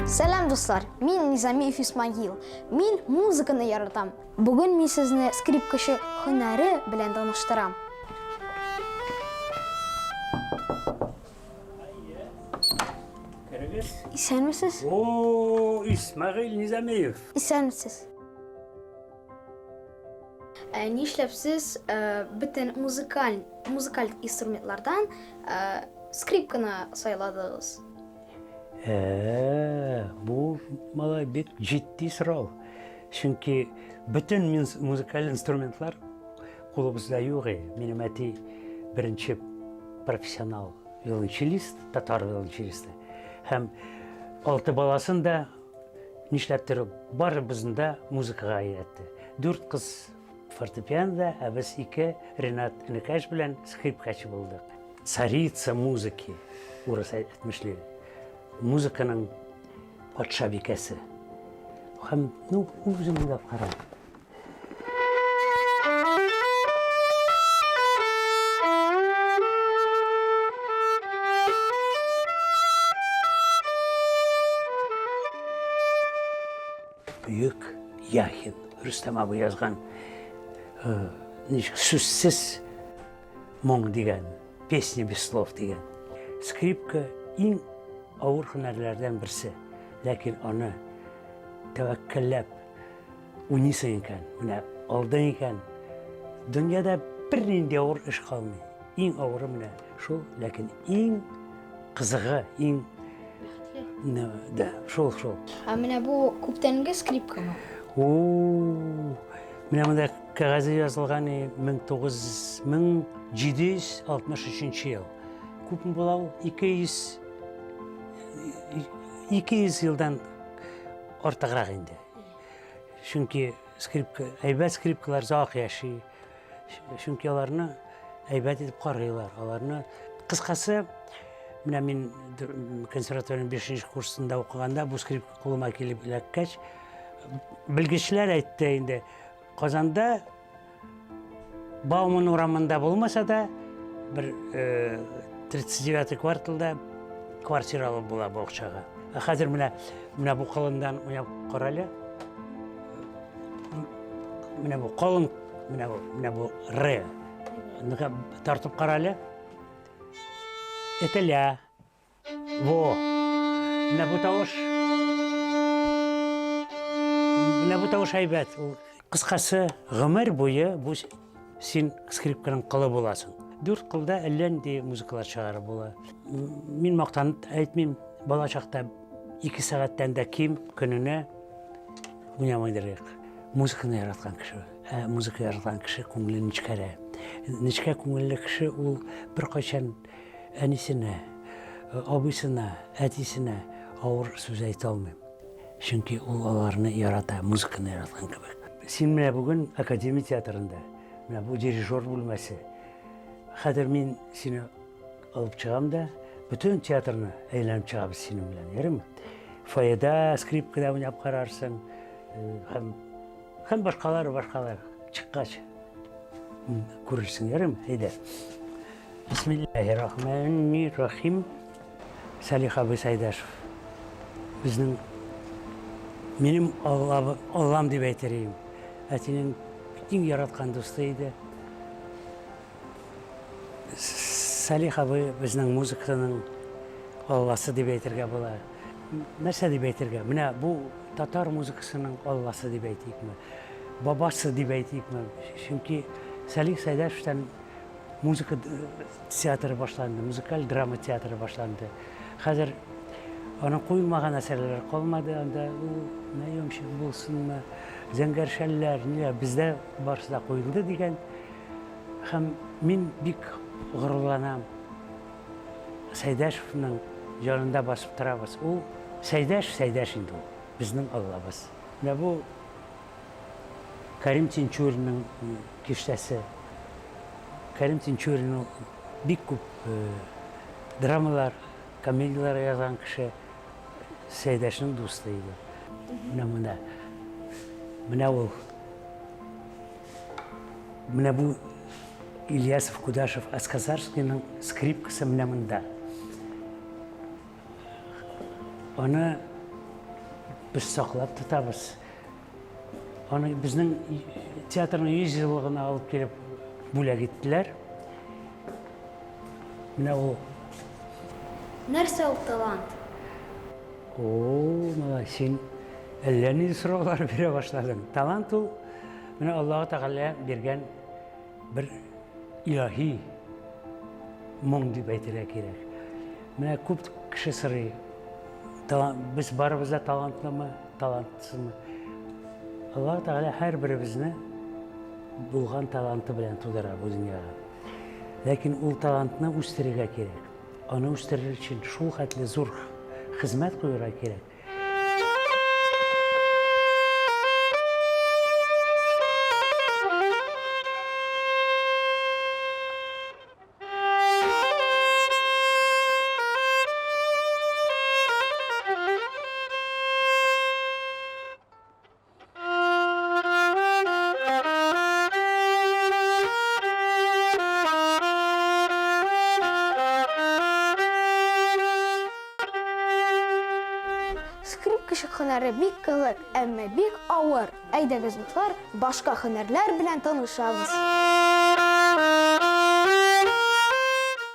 Сәлам, дуслар! Мин Низамиев Исмагил. Мин музыканы яратам. Бүген мин сезне скрипкачы һөнәре белән таныштырам. Керегез. Исәнмесез? О, Исмәгыйль Низамиев. Исәнмесез. Ә, нишләп сез ә, бөтен музыкаль музыкаль инструментлардан ә, скрипканы сайладыгыз? Ә, бу малай бик җитди сорау. Чөнки бөтен музыкаль инструментлар кулыбызда юк. Минем әти беренче профессионал виолончелист, татар виолончелисты. Һәм алты баласын да нишләптер барыбызны да музыкага өйрәтте. Дүрт кыз фортепианода, ә без ике Ренат энекәш белән скрипкачы булдык. Царица музыки, урыс әйтмешли, музыканың патшабикәсе. Һәм, ну, үзең уйлап кара. Бөек Яхин Рөстәм абый язган э, ничек сүзсез моң дигән, песня без слов дигән. Скрипка иң авыр һөнәрләрдән берсе, ләкин аны тәвәккәлләп уйныйсың икән, менә алдың икән, дөньяда бернинди авыр эш калмый. Иң авыры менә шул, ләкин иң кызыгы, иң да, шул, шул. Ә менә бу күптәнге скрипкамы? О, менә монда кәгазе язылган 1763 ел. Күпме була ул? 200 200 елдан артыграк инде. Чөнки скрипка, әйбәт скрипкалар озак яши. Чөнки аларны әйбәт итеп карыйлар. Аларны кыскасы, менә мин консерваториянең 5 курсында укыганда бу скрипка кулыма килеп эләккәч, белгечләр әйтте инде, Казанда Бауман урамында булмаса да, бер 39 кварталда квартира алып була бу акчага. Ә хәзер менә менә бу калындан уйнап кара әле. Менә бу калын, менә бу р. Ну-ка тартып кара әле. Это ля. Во. Менә бу тавыш. Менә бу тавыш әйбәт. Ул кыскасы, гомер буе бу син скрипканың кылы буласың. Дүрт кылда әллә нинди музыкалар чыгарып була. Мин мактанып әйтмим, бала чакта 2 сәгатьтән дә ким көненә уйнамыйдыр идек. Музыканы яраткан кеше, ә музыка яраткан кеше күңеле нечкәрә. Нечкә күңелле кеше ул беркайчан Әнисенә, абыйсына, әтисенә авыр сүз әйтә алмыйм. Чөнки ул аларны ярата, музыканы яраткан кебек. Син менә бүген академия театрында, менә бу дирижер бүлмәсе. Хәзер мин сине алып чыгам да, бөтен театрны әйләнеп чыгабыз синең белән, ярыймы? Фойеда скрипкада уйнап карарсың, һәм һәм башкалар, башкалар. Чыккач күрерсең, ярыймы? Әйдә. Бисмиллаһир-рахманир-рахим. Салих абый Сайдашев. Безнең минем Аллам, Аллам дип әйтер идем. Әтинең иң яраткан дусты иде. Салих абый безнең музыканың Алласы дип әйтергә була. Нәрсә дип әйтергә? Менә бу татар музыкасының Алласы дип әйтикме? Бабасы дип әйтикме? Чөнки Салих Сайдашевтан музыка театры башланды, музыкаль драма театры башланды. Хәзер аның куелмаган әсәрләре калмады, анда ул наемщик булсынмы, зәңгәр шәлләр, ниләр, бездә барысы да куелды дигән. Һәм мин бик горурланам. Сәйдәшевның янында басып торабыз. Ул Сәйдәш, Сәйдәш инде ул, безнең Аллабыз. Менә бу Кәрим Тинчуринның киштәсе. Кәрим Тинчурин ул бик күп драмалар, комедияләр язган кеше. Сәйдәшнең дусты иде. Менә монда. Менә ул. Менә бу Ильясов, Кудашев, Асказарскийның скрипкасы менә монда. Аны. Без саклап тотабыз. Аны безнең театрның 100 еллыгына алып килеп бүләк иттеләр. Менә ул. Нәрсә ул талант? О, малай, син әллә нинди сораулар бирә башладың. Талант ул менә Аллаһы Тәгалә биргән бер илаһи моң дип әйтергә кирәк. Менә күп кеше сорый, без барыбыз да талантлымы, талантсызмы? Аллаһ Тәгалә һәрберебезне булган таланты белән тудыра бу дөньяга. Ләкин ул талантны үстерергә кирәк. Аны үстерер өчен шул хәтле зур хезмәт куярга кирәк. Скрипкачы һөнәре бик кызык, әмма бик авыр. Әйдәгез, дуслар, башка һөнәрләр белән танышабыз.